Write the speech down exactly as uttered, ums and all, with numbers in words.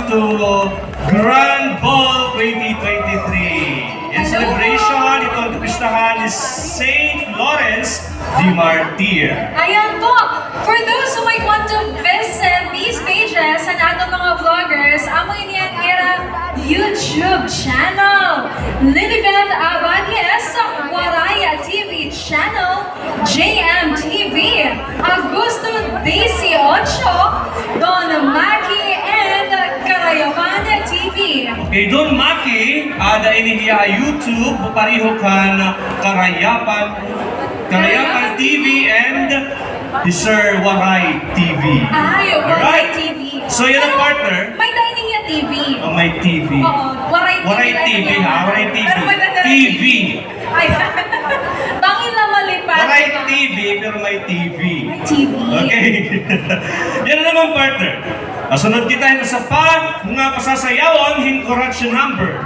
to Grand Ball twenty twenty-three. In celebration, ito an kapistahan ni Saint Lawrence de Martir. Ayan po. For those who might want to visit these pages and ato mga vloggers, amo ini an ira YouTube channel. Lilibeth Abadie sa Waray T V channel, J M T V, Agosto dieciocho, Don Maki and Karayapan T V. Okay, Don Maki, ada ini hiya ha YouTube, pareho kan Karayapan, Karayapan T V and Sir Waray T V. Ay, Waray Alright. T V. So, yan ang Pero, partner. May-ada ini hiya T V. Oh, may T V. Oo, Waray T V Waray lang T V, yan. Ha? Waray T V. Pero may-ada T V. Ay, bangin na malipat. Waray T V, pero may T V. May T V. Okay. Yan na naman, partner. Masunod kita hin usa pa nga pasasayawon hin Kuratso number.